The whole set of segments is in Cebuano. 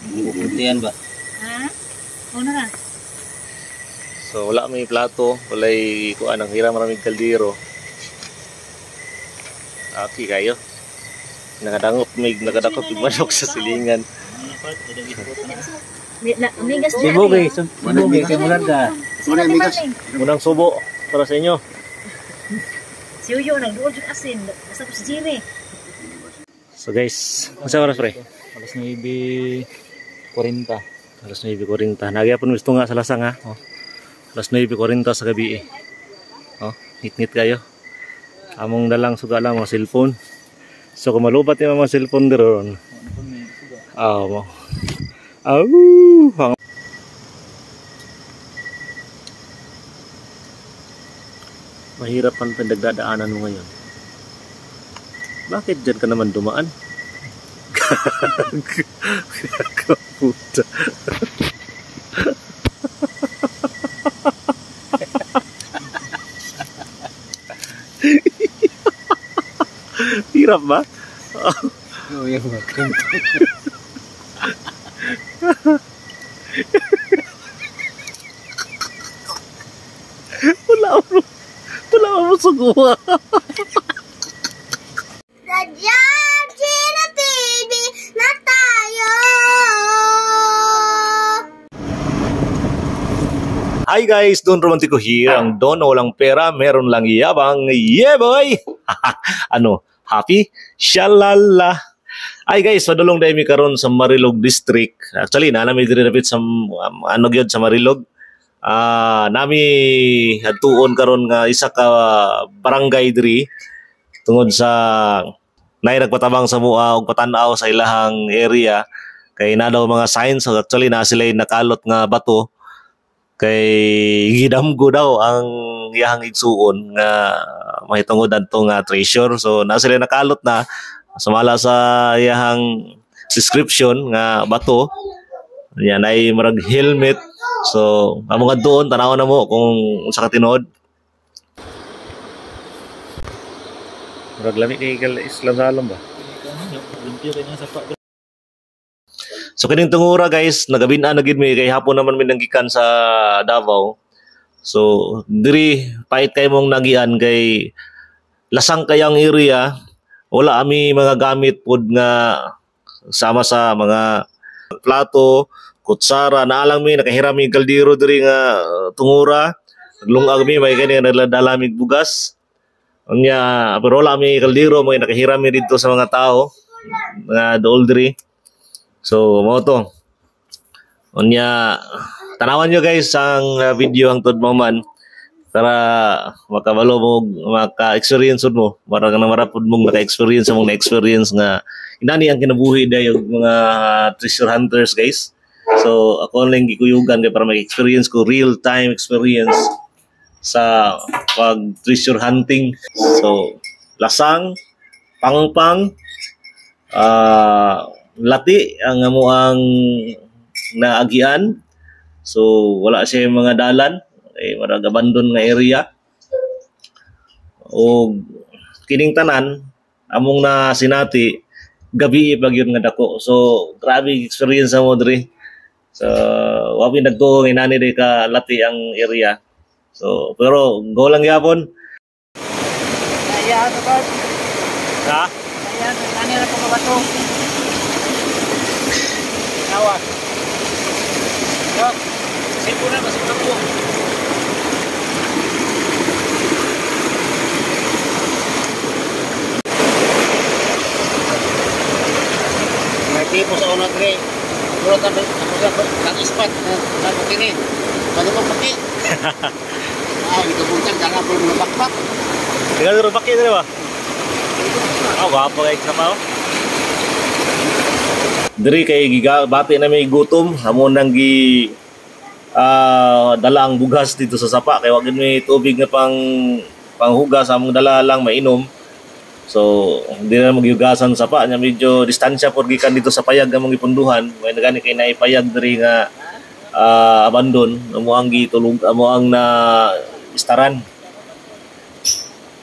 Buktian ba? Ha? Ano na? So wala may plato, walay kuan ang hiram maraming kaldero. Okay kayo. Nakadangop mig nakadakop mig manok sa silingan. Migas Subugi, subugi kay mulan ka. Munang subo para sa inyo. Si Uyo nagduol jud asin. Basta ko si Jimmy. So guys, unsa oras pre? Alas 9:40. Alas 9:40. Nagyapon gusto nga sa lasang ha. Oh. Alas 9:40 sa gabi eh. Oh, ngit-ngit kayo. Among dalang suga lang mga cellphone. So kung malubat yung mga cellphone diron. Ah, mo. Au, mahirap ang pinagdadaanan mo ngayon. Bakit dyan ka naman dumaan? Puta. Hirap ba? Oh, yeah. Wala mo. Wala mo suguha. Sadyang Chino TV na tayo! Hi guys, Don Romantico here. Ang Don na walang pera, meron lang yabang. Yeah boy! Ano, happy? Shalala! Ay guys, padulong dahil mi karon sa Marilog District. Actually, naa nami diri dapit sa ano gyud sa Marilog. Nami adtuon karon nga isa ka barangay diri tungod sa naay nagpatabang sa mua og patan-aw sa ilahang area kay na daw mga signs. So actually naa sila nakalot nga bato kay gidamgo daw ang iyahang igsuon nga mahitungod adto nga treasure. So naa sila nakalot na sumala sa iyahang description nga bato. Yan ay murag helmet. So among adtuon tan-awon na mo kung unsa ka tinuod. Murag lami kay Islam sa alom ba? So kining tungura guys, nagabin-an na gid mi kay hapon naman mi nanggikan sa Davao. So diri pait kay mong nagian kay lasang kayang area, wala ami mga gamit pod nga sama sa mga plato, kutsara, naalang mi nakahiram mi kaldero diri nga tungura. Naglungag mi may kani nagdala mig bugas. Unya pero wala mi kaldero, may nakahiram mi didto sa mga tao nga dool diri. So mao to. Unya tanawan nyo guys ang video hangtod maman para makabalo mo, maka-experience mo, para nga marapod mong naka-experience mong na-experience nga inani ang kinabuhi dayo mga treasure hunters guys. So ako lang gikuyugan kay para maka-experience ko real time experience sa pag treasure hunting. So lasang, pangpang, lati ang amo ang naagian. So wala siya mga dalan, eh murag abandon nga area. O kining tanan among na sinati gabi pag yun nga dako. So grabe experience mo diri. So wa mi nagtuo nga inani di ka lati ang area. So pero go lang gyapon. Kaya ka ba? Ha? Kaya ani ra ko bato. Awa. Dok, simpo na kasi ko. May tipo sa una dre. Puro ka ako sa kang ispat na kini. Kano mo paki? Ay, nikabuntag dala po mga bakbak. Tinggal duro paki dire ba? Oh, gwapo kay sa pao. Diri kay giga bati na may gutom, amo nang gi dala ang bugas dito sa sapa kay wa gid may tubig na pang panghugas, among dala lang mainom. So hindi na magyugasan sapa nya, medyo distansya por gikan dito sa payag among gipunduhan. May nagani kay naipayag diri nga abandon, amo ang gitulog, amo ang na istaran.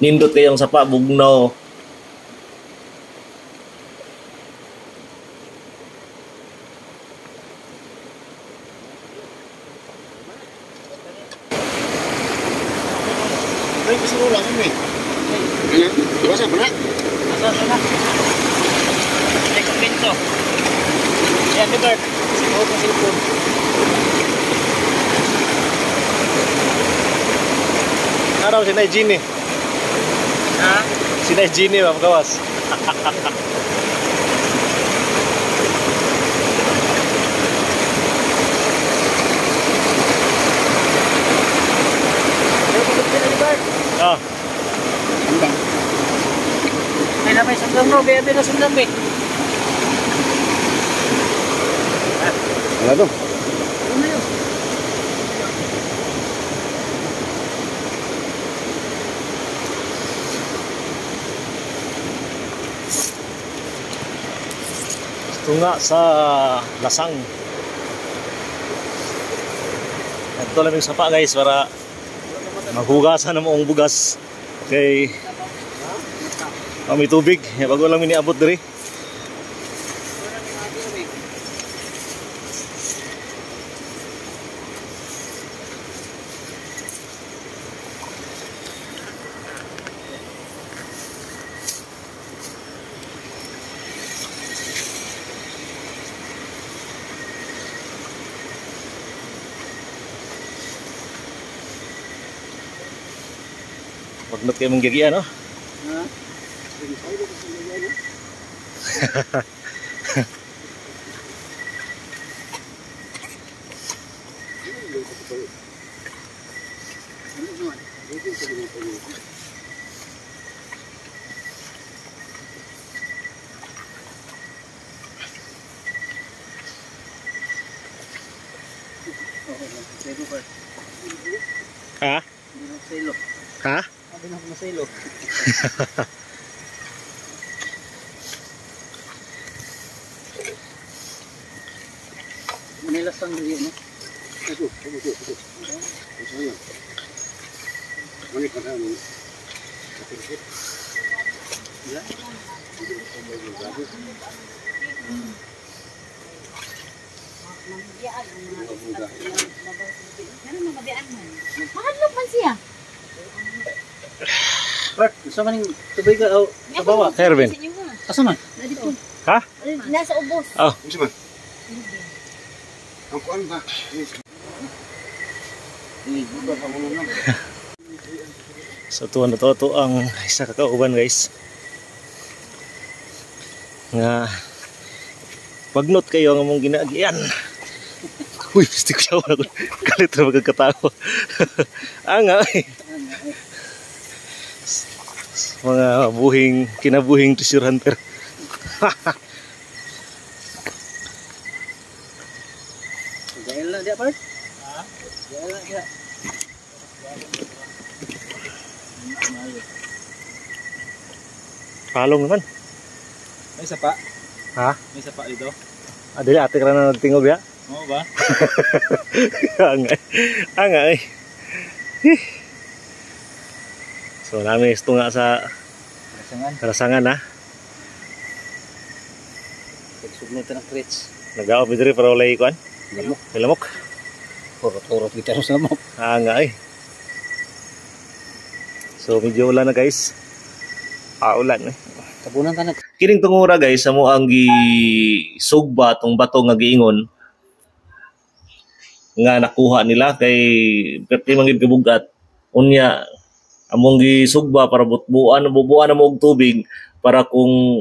Nindot kayong sapa bugnaw. Gusto mo lang eh. Kanya, basa ba na? Asa na? May kumbinto. Yan, di Bert. Sinuot ang cellphone. Araw si Nay Genie. Ha? Si Nay Genie ba gawas? Ah, Andang. Ay, namay sundang bro. Bebe na sundang be. Wala to. Ano yun? tunga sa lasang. Ito lang yung sapa guys para maghugasan na mo ang bugas kay may tubig. Bago lang miniabot diri. Pagnot kayo mong gigian, no? Ha? Ha? Ha? Sabi na ako masilo. Manila sang rin, no? Ito, ito, ito, ito. Ito yan. Mani ka na, mani. Meron mga bian man. Mahadlok man siya. Bert, gusto man yung tubig ka o sa bawa? Hervin. Asa man? Dito. Ha? Nasa ubos. Oh. Ano man? Ang kuan ba? So tuwa na to, to ang isa ka kauban guys. Nga pagnot kayo ang among ginaagian. Uy, gusto ko siya wala ko. Kalit na magkakatawa. Anga eh. Mga buhing, kinabuhing treasure hunter. Dahil na diya, Bert? Ha? Dahil na diya. Palong naman. May sapa? Ha? May sapa dito? Ah, dili, ate ka na nagtingog ya. Oo ba? Anga. Anga eh. So namin isto nga sa Kasangan. karasangan ha. Pagsugno ta ng crates. Nag-aop diri para walay kuan. Lamok. May lamok. Turot-turot kita sa lamok. Anga eh. So medyo ulan na guys. Ah, ulan eh. Tabunan ta na. Kining tungura guys, amo ang gisugba tong bato nga giingon nga nakuha nila kay perti man gid kabugat. Unya among gisugba para butbuan bubuan na mo og tubig para kung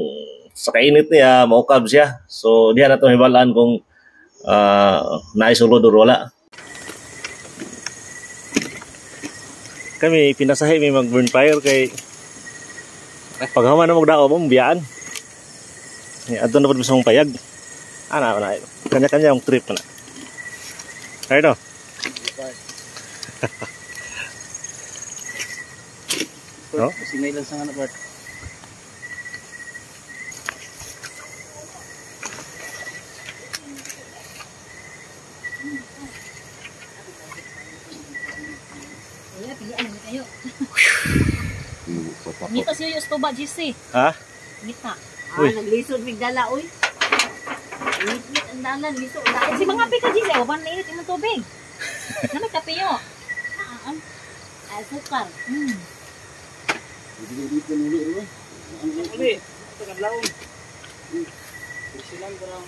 sa kainit niya maukab siya. So diha na to hibalaan kung naisulod or wala. Kami pinasahi may mag burn fire kay paghaman na magdao mo biyaan. Adto na pud sa mong payag. Ana ana kanya-kanya ang trip na. Ay no. No? Singay lang sa nga na, Bert. Kuya, pilian na kayo. Ngita siya yung stuba, GC. Ha? Ngita. Uy. Ah, naglisod migdala, uy. Init-init ang dalan, lisod. Si mga pika, GC, wapan na init imong tubig. Namay kape yo. Ah, sukar. Dito nuli ro. Uli, tagadlawon. Silang parang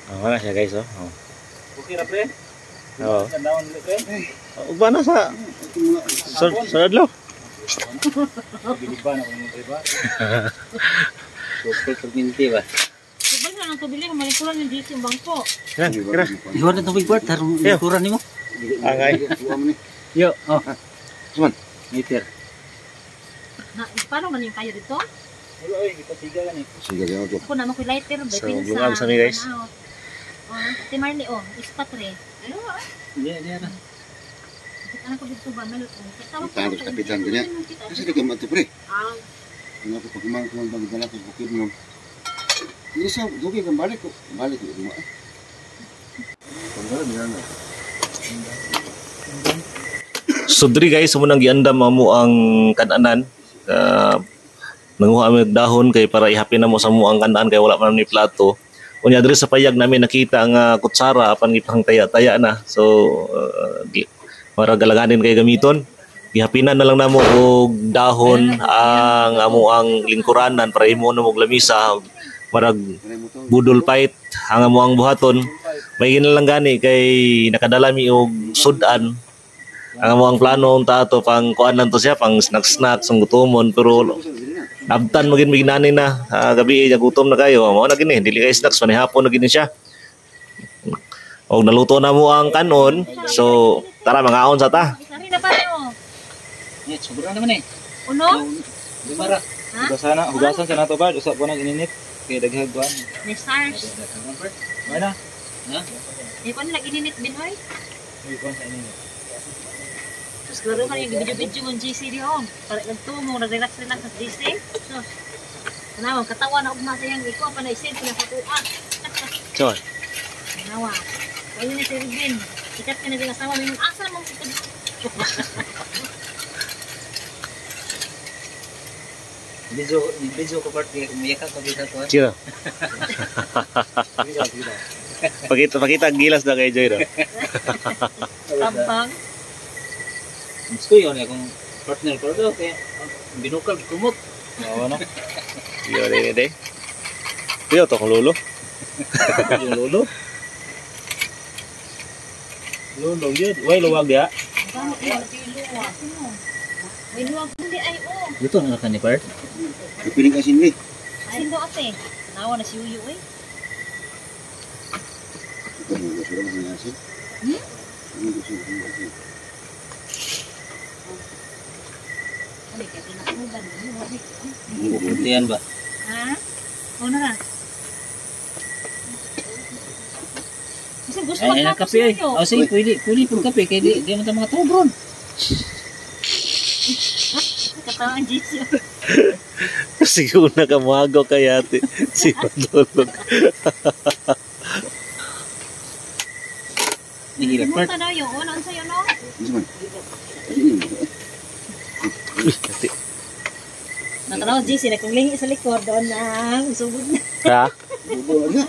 Oh, wala siya guys oh. Oh. okay ra pre. Oo. Tagadlawon uli pre. Ugba na sa sa adlaw. Biliban ako ng pre ba. Super perminti ba? Subay na ang kabili, malikuran yung GC yung bangko. Kira, kira. Iwan na tubig bart, harong likuran nimo. Angay. Yo, oh. Suman. Meter. Na, paano man yung kayo dito? Wala oy, gipasiga gani. Sige gayo to. Ako naman ko lighter, bay So, pinsa. lungag sa mi, guys. Ano, oh, si Marley, oh, ispat re. Ano, ah? Hindi, hindi na. Ano ko dito ba? Mel, oh, tawag ko Tawag sa sa kapitan ganyan. Kasi di ka mato pre. Ah, Nga ko pag ko bang dala ko bukid mo. Hindi sa dugi kang balik ko. Balik ko mo. Panggal niya na. So diri guys, munang giandam amo ang kananan. Nanguha mi og dahon kay para ihapin na mo sa mo ang kanaan kay wala man ni plato. Unya diri sa payag namin nakita nga kutsara apan gipang taya-taya na. So para galaganin kay gamiton. Gihapinan na lang namo og dahon ang amo ang lingkuranan para himo na og lamisa og marag budol fight ang amo ang buhaton. May gina lang gani kay nakadala mi og sudan. Ang amo ang plano unta ato pang kuan lang to siya pang snack snack sa gutomon pero abtan magin mignani na gabi eh, gutom na kayo mao na gini dili kay snacks panihapon na gini siya. Og naluto na mo ang kanon, so tara mangaon sa ta. Sari na pare, oh. Eh, sobra naman eh. Uno? Lima ra. Ha? Hugasan na, hugasan sa nato ba? Usa po nang ininit. Kay daghag kuan. May stars. Wala na. Ha? Di ko nila ininit bin, oy. Uy, kuan sa ininit. Tapos klaro man yung video-video ng GC di oh. Para nagtumo, nag-relax-relax sa GC. Sus. Tanawa, katawa na ugma sa iyang ikaw pa na isip na sa tuwa. So, Tanawa. Kaya ni Sir Ruben. Ikat ka na siyang asawa. May asa namang pag. Video, video ko part kay umiyak ka dito ko. Sino? Video, video. Pakita pakita ang gilas na kay Joy no. Tampang. Gusto yun eh kung partner ko daw kay binukal kumot. Oo na. Yo de de. Yo to kong lolo. Yung lolo. Lolo yun. Way luwag ya. Gamit mo, luwag. May luwag kundi ay oh. Dito na ka ni part. Kapiling asin ni. Asin daw ate. Tanawa na si Uyo eh. Ito mo gusto mo ng asin. Hmm? Ano gusto mo ng asin? Ano kaya tinatuban? Pupuntian ba? Ha? O na na. Kasi gusto Ay, ay, maglato kape ay. sa iyo. Oh, sige, pwede, pwede pong kape kay di man ta mga tubron. Katawa ang GC. Siguro na kamuhago kay ate. Si matulog. Nihila part. Simuta daw yun. O, naan sa'yo no? Ano man? Asin ni. Uy, ate. Natanaw GC na kung lingi sa likod doon na sugod na. Ha? Bubo na.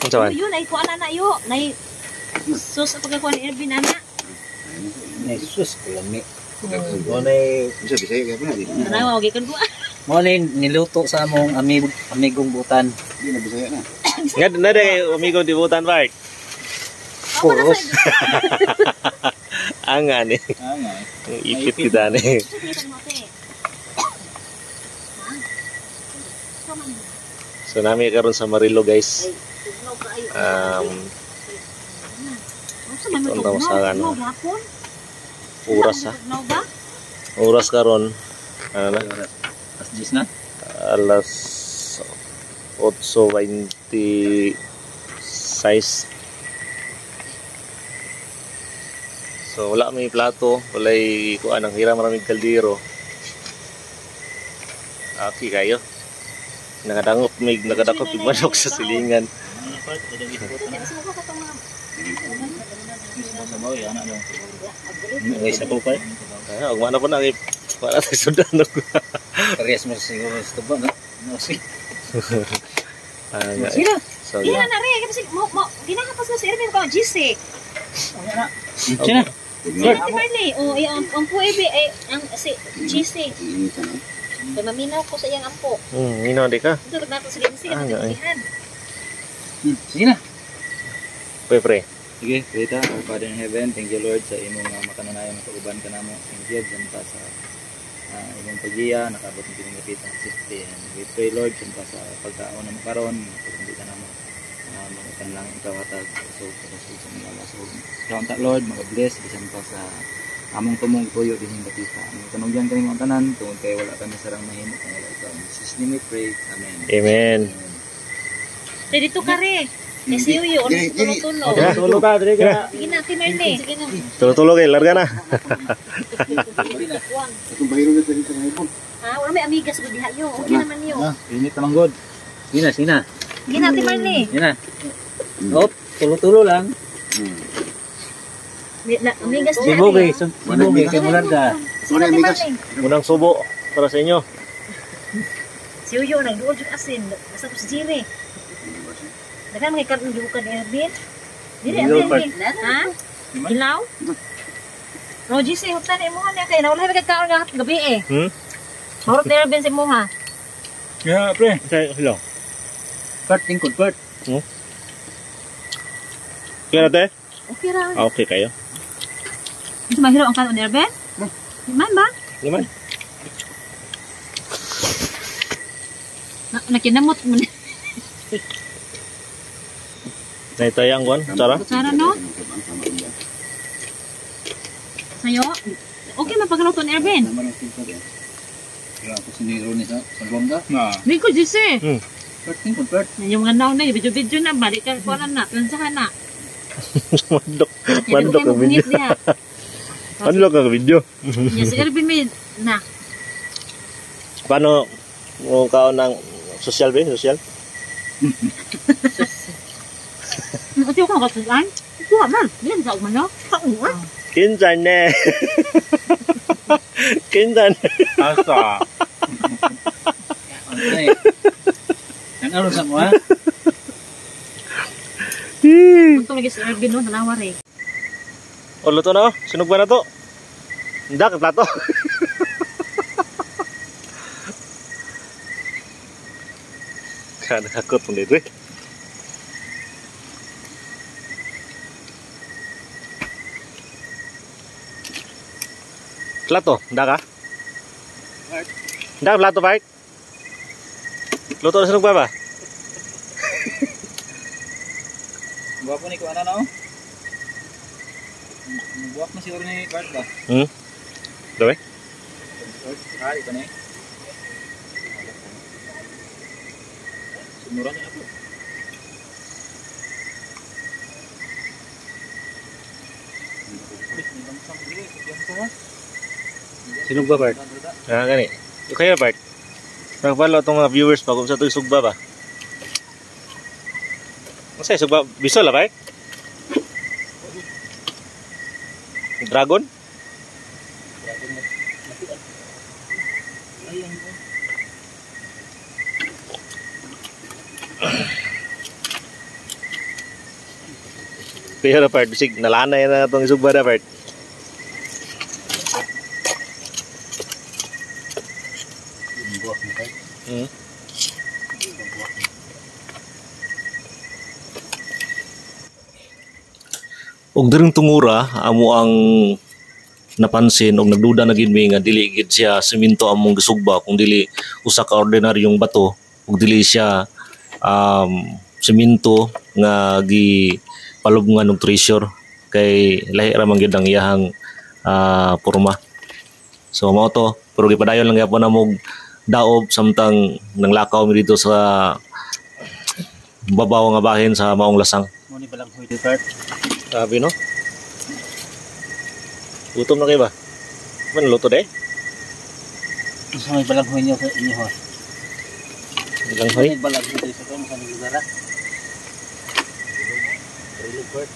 Unsa man? Yun, ay kuan na yo. Nay sus ang pagkakuan ni Ervin ana. Ay, sus, kulami. Mo nay Bisa bisaya kaya pa na di. Tanawa og ikon ko. Mo ni niluto sa among amigong butan. Di na bisaya na. Nga na kay amigo dibutan Mark. Puros. Ang ani. Ah, nga. Ang ipit kita ni. So nami karon sa Marilo guys. Ito ang sa ano. Oras ha. Oras karon. Ano na? Alas 10 na. Alas 8:26. So wala may plato, walay kuan ang hira maraming kaldero. Okay kayo. Nakadangop may nakadakop yung manok sa silingan. May isa po pa. Ah, ug mana po na kay para sa sudan. Parehas mo siguro sa tuba, no? No, sige. Ah, Sila. So, Gina na rin. Kasi mo, ginahapas na si Erwin ko, GC. Sina. Ate Marley, oh, ay, ang ampo eh, ay, ang si cheesy. Kay maminaw ko sa iyang ampo. Minaw di ka. Ito na to sa GMC, Ah, ah, ay. Sige na. Pre, pre. Sige, Rita, our Father in Heaven, thank you Lord sa imong makananayon makauban ka namo. Thank you dyan pa sa imong pagiya, nakabot ng pinangapit ang safety. And we pray Lord dyan pa sa pagkaon na makaron, hindi ka namo. Mga lang ikaw hatag kusog sa kusog sa mga lasog. Kaunta Lord, mga bless bisan pa sa among tumong tuyo dinhing dapita. Ang kanugyan kami mga tanan tungod kay wala kami sarang mahimo kung wala ikaw. In Jesus name we pray. Amen. Amen. Te, dito ka re. Kay si Yuyo, ano tulog-tulog. Tulog ka, dili ka. Sige na, Ate Marley. Sige na. Tulo-tulo kay larga na. Wang. Atong bayro na sa hipon. Ha, wala may amiga sa diha yo. Okay naman yo. Init naman god. Sige na, sige na. Sige na, Ate Marley. Sige na. Op, tulo-tulo lang. Amigas diha. Sibugay, sibugay kay mularda. Sige na, Ate Marley. Unang subo para sa inyo. Si Yuyo nagduol jud asin. Basta ko si Jiri. Daghan mga karton gibukan ni Ervin. Dili Ilaw, Ervin. Ha? Ilaw? Roger si hutan imo niya kay nawala may kakaon nga gabi eh. Maurot ni Ervin sa imuha. Yeah, pre. Hello. Part tingkod part. Kaya na te? Okay ra. Ah, okay kayo. Mas mahiro ang kaon ni Ervin? Man ba? Di man. Na, nakinamot mo ni. Naitaya ang kuan, Sara. Kutsara no? Sayo. Okay man pagluto ni Ervin. Ako siniro ni sa Buanga. Na. Di ko jise. Part tingkod part. Yung mga naon na video-video na balik ka ko na plansahan na. Mandok. Mandok ang video. Mandok ang video. Yes, Ervin may na. Paano mo kaon ng social ba? Social? Ati ko katuan. Kuha man. Diyan sa umano. Kauan. Kinsan ne. Kinsan. Asa. Okay. Ang aron sa mo ha? Gusto lagi si Ervin no, tanawa re. O luto na oh. Sunog ba na to? Hindi, plato. Kada hakot mo dito eh. Plato, hindi ka? Hindi ka plato, Park? Luto na sunog ba ba? Gwapo ni ko ana no. Buwak na siguro ni Bart ba? Dami? Ay, ito na eh. Sumuran na po. Sinog ba, Bart? Ah, gani. Okay na, Bart. Nagpalo itong mga viewers pa kung sa ito'y sugba ba? Ano sa'yo, sugba? Bisol, ah, Bart? Dragon? Kaya na, Bart. Bisig, nalanay na itong sugba na, Bart. Og diring tungura amo ang napansin og nagduda na gid mi nga dili gid siya semento among gisugba kung dili usa ka ordinaryong bato ug dili siya semento nga gi palubngan og treasure kay lahi ra man gyud ang iyahang porma. So mao to, pero gipadayon lang gyapon amog daob samtang nanglakaw mi dito sa babaw nga bahin sa maong lasang. Mo ni balang huy Bart. Sabi no? Gutom na kayo ba? Man luto de? Unsa may balanghoy niyo sa inyo ha? Balanghoy? May balanghoy diri sa kamo sa lugar ha. Marilog Bart.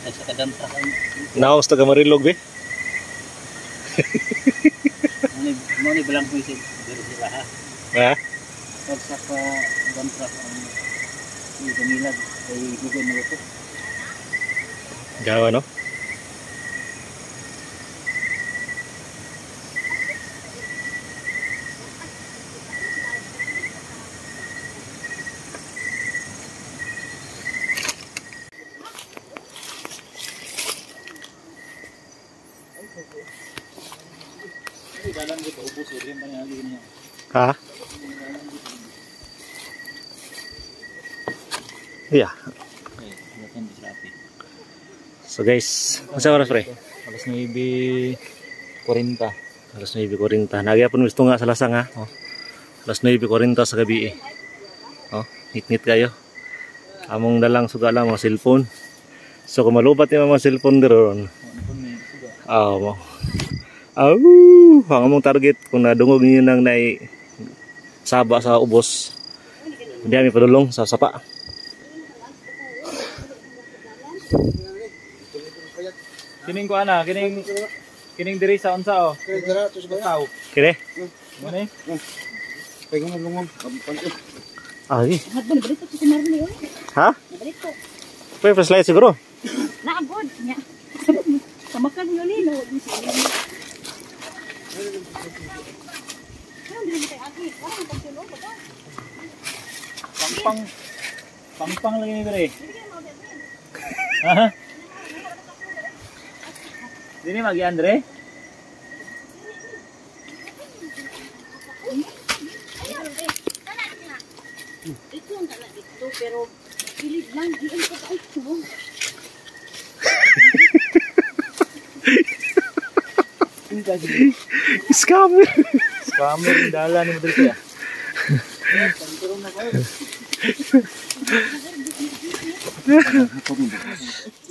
Ay sa kadamta kan. Naong sa taga Marilog be? Mo ni balanghoy sa diri sila ha. Ha? Pag sa ka damtra ang ni Damilag kay Google na ito. Gawa no? Ha? Yeah. So guys, unsa oras pre? Alas 9:40. Alas 9:40. Nagyapon gusto nga sa lasang ha. Oh. Alas 9:40 sa gabi eh. Oh, ngit-ngit kayo. Among dalang suga lang mga cellphone. So kung malubat yung mga cellphone dito ron. Ah, mo. Aw, ang among target kung nadungog niyo nang nai saba sa ubos. Hindi kami padulong sa sapa. Kining ko ana, kining kining diri sa unsa oh. Tao. Kini? Mo ni? Ah, sige. Balik ko si Marley oy. Ha? Balik ko. Pwede flashlight siguro. Naagod nya. Samakan nyo ni no. Pangpang. Pangpang lagi ni diri. Ha? Dini magi Andre? Ito ang tala dito pero kilid lang diin ko pa ito. Scammer. Scammer yung dala ni mo diri kaya.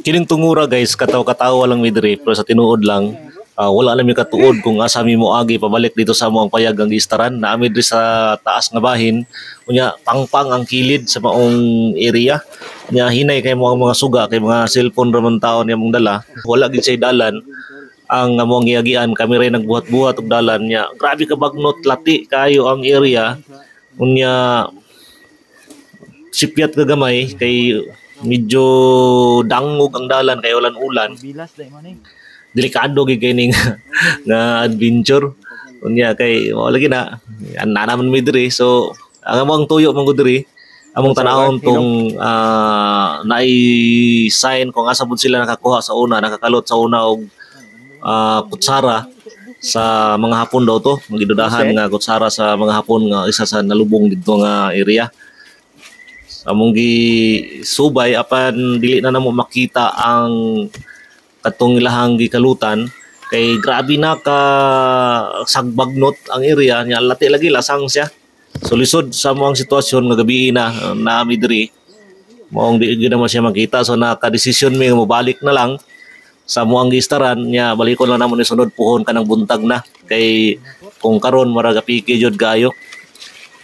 Kining tungura guys, kataw-katawa lang mi diri pero sa tinuod lang wala na mi katuod kung asa mi moagi pabalik dito sa among payag ang gistaran. Naami diri sa taas nga bahin, unya pangpang ang kilid sa maong area. Nya hinay kay mo ang mga suga kay mga cellphone ra man taon niya mong dala. Wala gid say dalan ang among giagian, kami rin nagbuhat-buhat og dalan niya. Grabe ka bagnot, lati kayo ang area. Unya sipyat ka gamay kay medyo dangog ang dalan kay ulan-ulan. Bilas dai man eh. Delikado gyud kay ning nga adventure. Unya kay wala lagi na ana naman mi diri. So ang among tuyo man gud diri, among tanawon tong naay sign kung asa pud sila nakakuha sa una, nakakalot sa una og kutsara sa mga hapon daw to, magidudahan nga kutsara sa mga hapon nga isa sa nalubong didto nga area. Among gisubay apan dili na namo makita ang katong ilahang gikalutan kay grabe na ka sagbagnot ang area nya, lati lagi lasang siya. So lisod sa mo ang sitwasyon nga gabi na naami diri, maong di gyud naman siya makita. So nakadesisyon mi nga mobalik na lang sa mo ang gistaran nya, balikon lang namo ni sunod puhon kanang buntag na kay kung karon murag apiki jud kayo.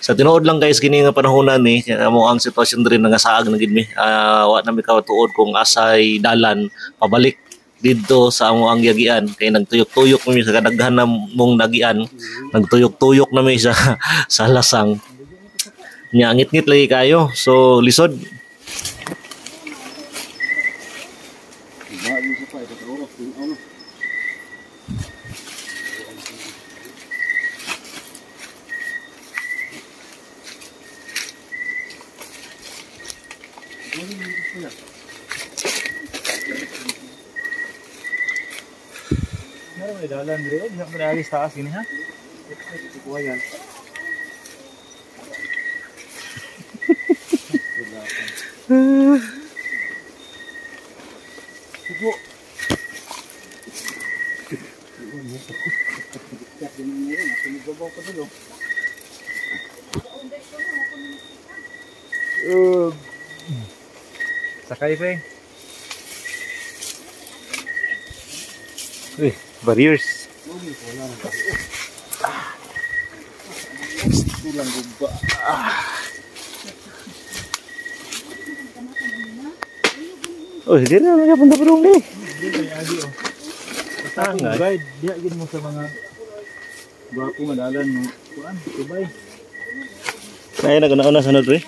Sa tinuod lang guys, kini nga panahonan ni amo ang sitwasyon diri nangasaag na gid mi. Wa na mi katuod kung asay dalan pabalik didto sa amo ang giagian kay nagtuyok-tuyok mi sa kadaghan na mong nagian, nagtuyok-tuyok na mi sa sa lasang. Nya ngit-ngit lagi kayo. So lisod. Meron may dalan diri, di na agi sa taas gini ha. Sakay pa eh. Uy, barriers. Oh, di na nagapunta pa ni. Basta akong guide, diha gid mo sa mga gwapo nga dalan mo. Kuan, tubay. Ay, naguna-una sunod pre.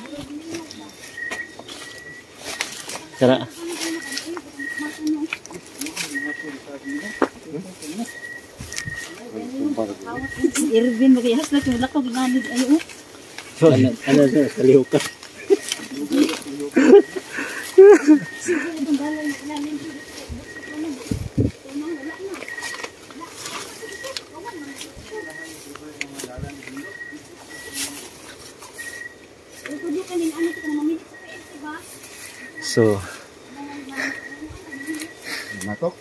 Tara. Si Irvin magayas na tulak ko ginamit ayo. Ano sa kalihok ka? So Matok.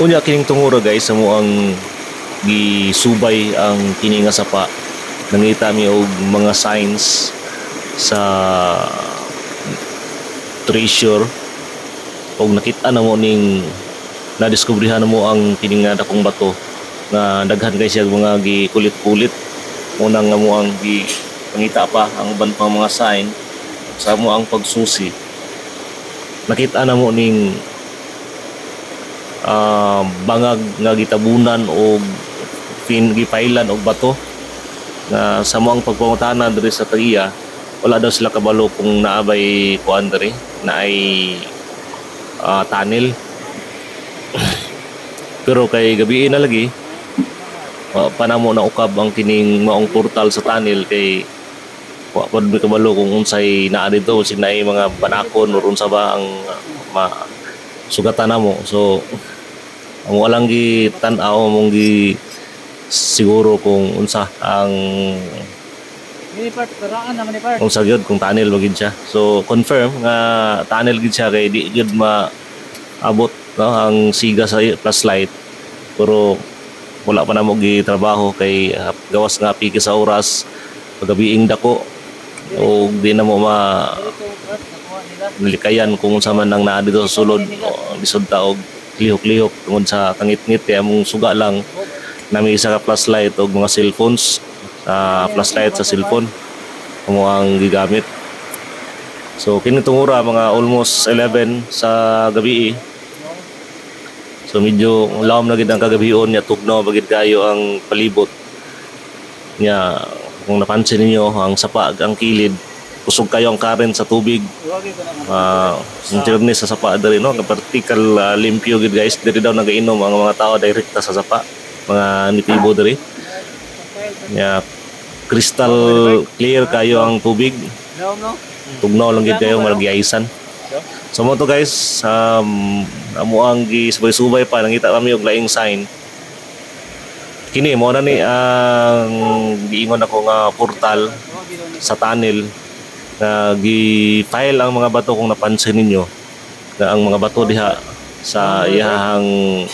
Unya kining tungura guys, amo ang gisubay ang kini nga sapa. Nangita mi og mga signs sa treasure og nakita na mo ning nadiskubrihan na mo ang kini nga dakong bato nga daghan kay siya mga gikulit-kulit. Unang nga mo ang gipangita pa ang uban pang mga sign sa mo ang pagsusi. Nakita na mo ning bangag nga gitabunan og gipailan og bato nga sa mo ang pagpangutana diri sa tag-iya, wala daw sila kabalo kung naabay kuan diri naay tunnel. Pero kay gabi na lagi panamo na ukab ang kining maong portal sa tunnel kay wa pa mi kabalo kung unsay naa dito, sing naay mga banakon or unsa ba ang sugatan namo. So amo lang gitan-aw, among gi siguro kung unsa ang unsa gyud, kung tunnel ba gid siya. So confirm nga tunnel gid siya kay di gyud maabot, no, ang siga sa flashlight. Pero wala pa namo gitrabaho kay gawas nga piki sa oras, pagabiing dako og di na mo ma nilikayan kung unsa man ang naa dito sa sulod. Lisod ta og lihok-lihok tungod sa kangit-ngit kay among suga lang nami isa ka flashlight og mga cellphones, flashlight sa cellphone amo ang gigamit. So kini tungura mga almost 11 sa gabi. So medyo lawom na gid ang kagabion nya, tugnaw ba gid kayo ang palibot nya. Kung napansin ninyo ang sapa ang kilid, kusog kayo ang current sa tubig. Ang tirnis sa sapa diri, no, vertical, limpyo gid guys. Diri daw nagainom ang mga tao direkta sa sapa, mga nitibo diri. Nya crystal clear kayo ang tubig. Tugnaw lang gid kayo, malagiyaisan. So mo to guys, amo ang gisubay-subay pa nangita kami og laing sign. Kini mo na ni ang giingon ako nga portal sa tunnel nga gi-file ang mga bato. Kung napansin ninyo nga ang mga bato diha sa iyahang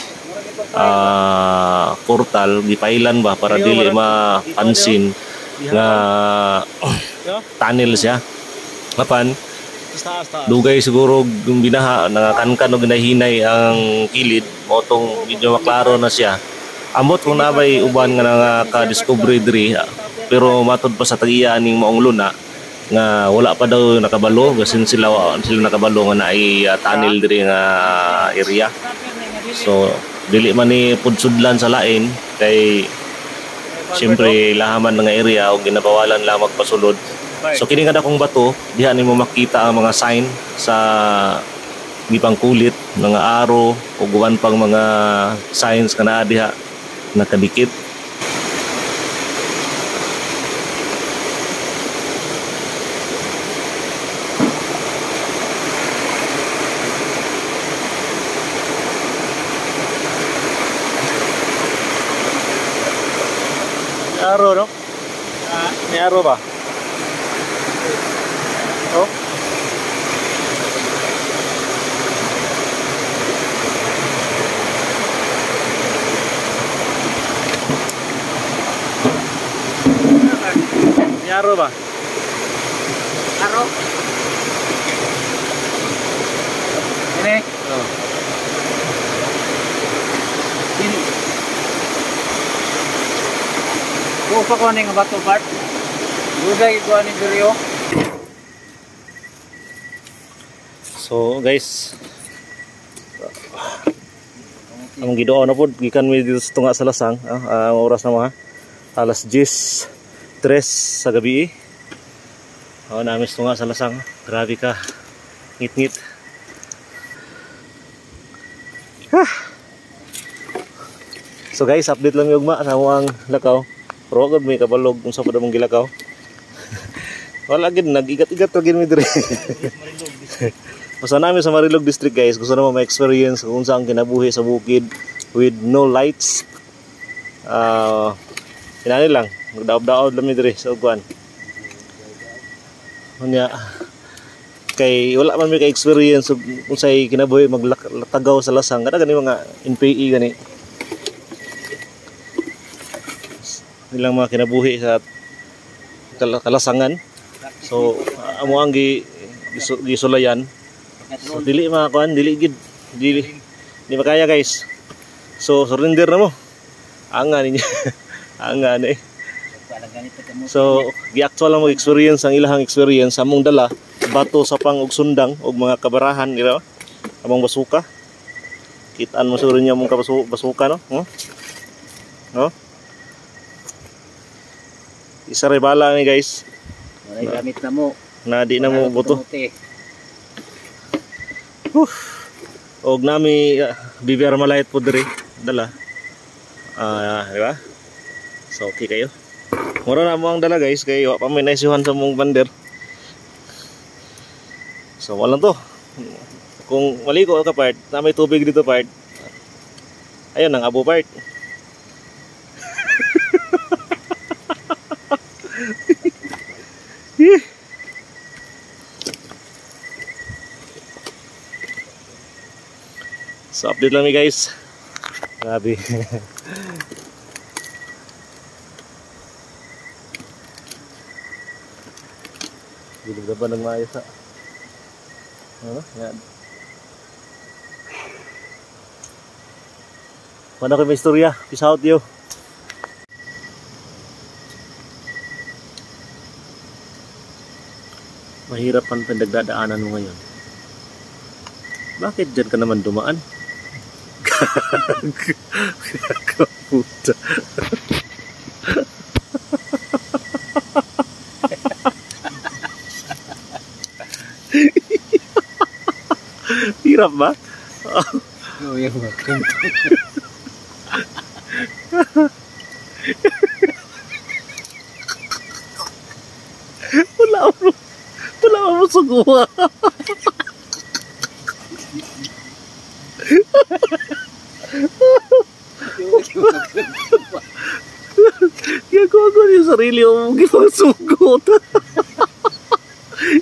portal gipailan ba para dili mapansin nga tunnel siya. Mapan dugay siguro yung binaha, nangakankan og ginahinay ang kilid, mao tong medyo maklaro na siya. Ambot kung nabay uban nga nakadiscover diri, pero matod pa sa tag-iya ning maong luna nga wala pa daw nakabalo, basin sila sila nakabalo nga naay tunnel diri nga area. So dili man ni pudsudlan sa lain kay siyempre lahaman nga area og ginabawalan lang magpasulod. So kini nga dakong bato, diha nimo makita ang mga sign sa gipangkulit, mga aro ug uban pang mga signs nga naa diha nakadikit. May aro, no? May aro ba? Oh. May aro ba? Aro. Ini. Oh. Ini. Kuha ko ning bato part. Dugay ko ani diri. So guys, ang giduo na pod gikan mi dito sa tunga sa Lasang, ang oras na mga alas 10:03 sa gabi. Oh, namin sa tunga sa Lasang. Grabe ka. Ngit-ngit. So guys, update lang ugma sa among lakaw. Pero wag may kabalog kung sa pa mong gilakaw. Wala gid, nag-igat-igat ra gid mi diri. Basta namin sa Marilog District guys, gusto naman ma-experience kung saan kinabuhi sa bukid with no lights. Inani lang, magdaob-daob lang mi diri sa ugwan. Unya kay wala man mi ka experience ug unsay kinabuhi maglatagaw sa lasang kada gani mga NPE gani. Nilang mga kinabuhi sa kalasangan. So amo ang gisulayan. So dili mga kuan, dili gid, dili di makaya guys. So surrender na mo. Anga ninyo. Anga ni. So gi-actual lang mag-experience ang ilahang experience among dala bato sa pang og sundang og mga kabarahan, di ba? Among basuka. Kitaan mo siguro niya among basuka no? Huh? No? Isa ray bala ni guys. Wala gamit na mo. Na di na mo buto. Og nami BBR Malite po diri dala. Di ba? So okay kayo. Mura na mo ang dala guys kay wa pa may naisuhan sa mong bander. So wala to. Kung maligo ka part, na may tubig dito part. Ayun ang abo part. So update lang mi guys. Grabe. Bilog na ba ng maayos ha? Ano? Yan. Paano kayo may istorya? Peace out yo. Mahirap ang pinagdadaanan mo ngayon. Bakit dyan ka naman dumaan? Kaputa. Hirap ba? Oh, you're welcome. Wala mo suguha. Ginagawa ko yung sarili mo gipagsugot.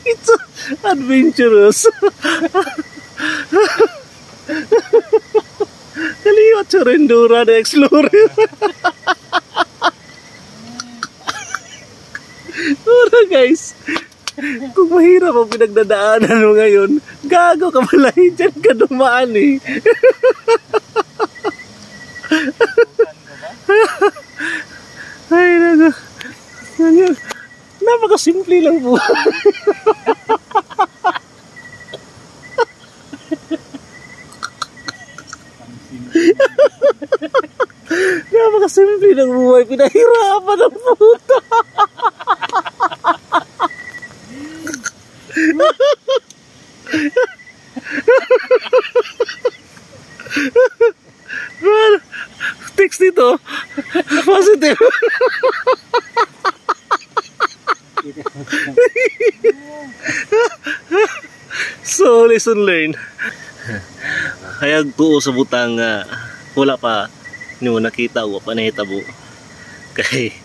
It's adventurous. Kaliwat sa Rendura na Explorer. Ora guys, kung mahirap ang pinagdadaanan mo ngayon, gago ka pala, dyan ka dumaan eh. Ay, naku. Napakasimple lang po. Napakasimple ng buhay, pinahirapan ng puta. Text dito, positive. So, lesson learned. Kaya tuo sa butang wala pa nimo nakita o pa nahitabo. Kay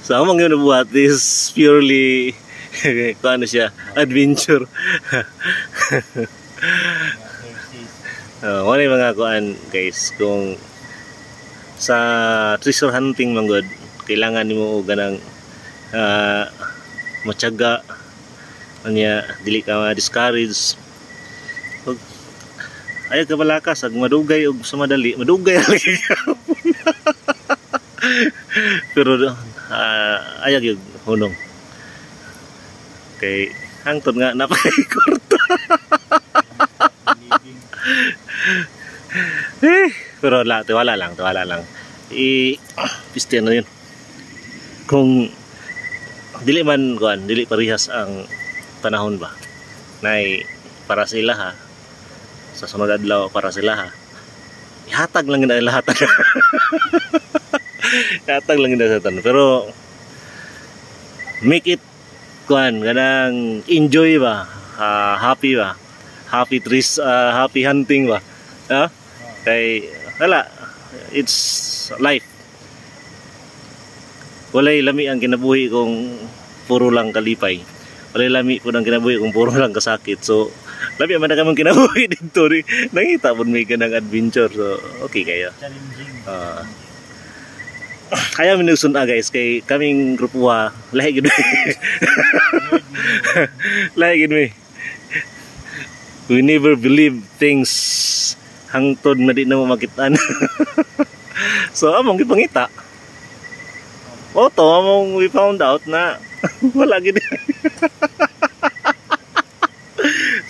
so among yun nabuhat is purely ano siya, adventure. Wala yung mga kuan guys, kung sa treasure hunting man god, kailangan nimo og ganang matyaga, anya dili ka ma-discourage. Ayaw ka malakas, ag madugay og sa madali, madugay lagi ka. Pero ayaw gyud hunong. Kay hangtod nga napakaikorta. Eh, pero wala, tiwala lang, tiwala lang. I-piste na yun. Kung dili man kuan, dili parehas ang panahon ba. Nay para sila ha. Sa sunod adlaw para sila ha. Ihatag lang gina lahat. Ihatag lang gina sa tanan. Pero make it kuan ganang enjoy ba, happy ba, happy trees, happy hunting ba, ha? Kay wala, it's life. Walay lami ang kinabuhi kung puro lang kalipay. Walay lami pud ang kinabuhi kung puro lang kasakit. So, lami man na kamong kinabuhi dito. Nangita pud may kanang adventure. So, okay kayo. Challenging. Kaya minusun guys, kay kaming grupo ha, lahi gid. Lahi gid mi. We never believe things hangtod na di na mo makitaan. So among gipangita. Oto, among we found out na wala gid.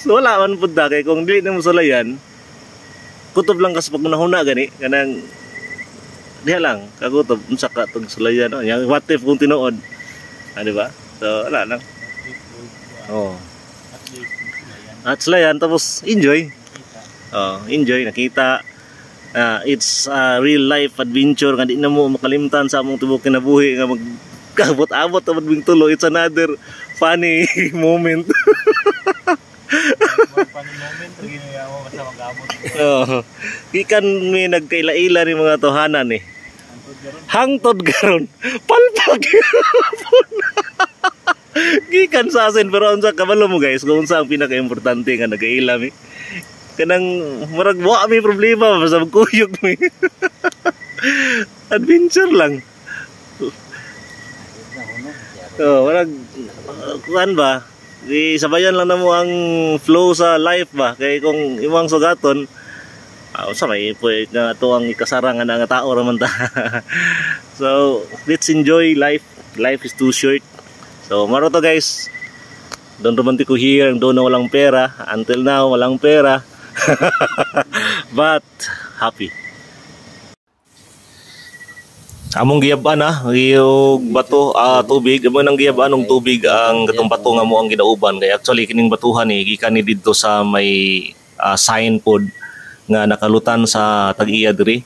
So wala man pud ta, kay kung dili na mo sulayan, kutob lang ka sa paghunahuna gani kanang diha lang kagutob, unsa ka tong sulayan, no? Yang what if kung tinuod, di ba? So wala lang. Oh. At least, yan. At sulayan, tapos enjoy. Kita. Oh, enjoy, nakita. It's a real life adventure nga di na mo makalimtan sa among tibuok kinabuhi nga mag kabot-abot abot bing tulo. It's another funny moment. More funny moment, pag ginaya mo basta mag-abot. Oh. Gikan mi nagkaila-ila ni mga tohanan eh. Antod garon. Hangtod karon, palpag gyapon. Gikan sa asin, pero unsa kabalo mo guys kung unsa ang pinaka-importante nga nagaila mi? Kanang murag wa mi problema, basta magkuyog mi. Adventure lang. Oh, murag kuan ba? Di sabayan lang namo ang flow sa life ba, kay kung imong sugaton, unsa may pwede nga ato ang ikasara nga nga tao ra man ta. So, let's enjoy life. Life is too short. So, maro to guys. Don Romantico here, doon na walang pera. Until now, walang pera. But happy. Among giyab-an yung bato, tubig, amo nang giyab-an og tubig ang katong bato nga mo ang ginauban, kay actually kining batuhan ni gikan ni didto sa may sign pod nga nakalutan sa tag-iya diri.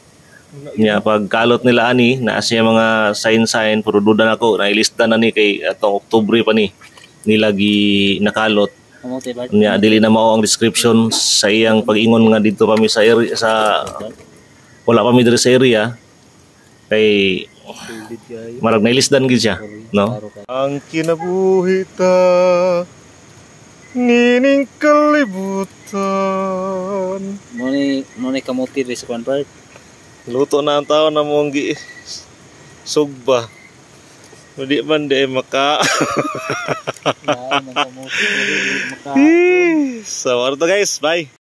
Nya pagkalot nila ani, naa siya mga sign sign, pero duda nako nailista na ni kay atong Oktubre pa ni nila gi nakalot. Kamote ba? Nya dili na mao ang description sa iyang pag-ingon nga didto pa mi sa area, sa wala pa mi diri sa area, kay marag nailisdan gid siya, no? Ang kinabuhi ta nining kalibutan. Mo ni kamote diri sa kwan part. Luto na ang tao na mong gi sugba. Hindi man di maka. Kamote maka. So, ano to guys? Bye.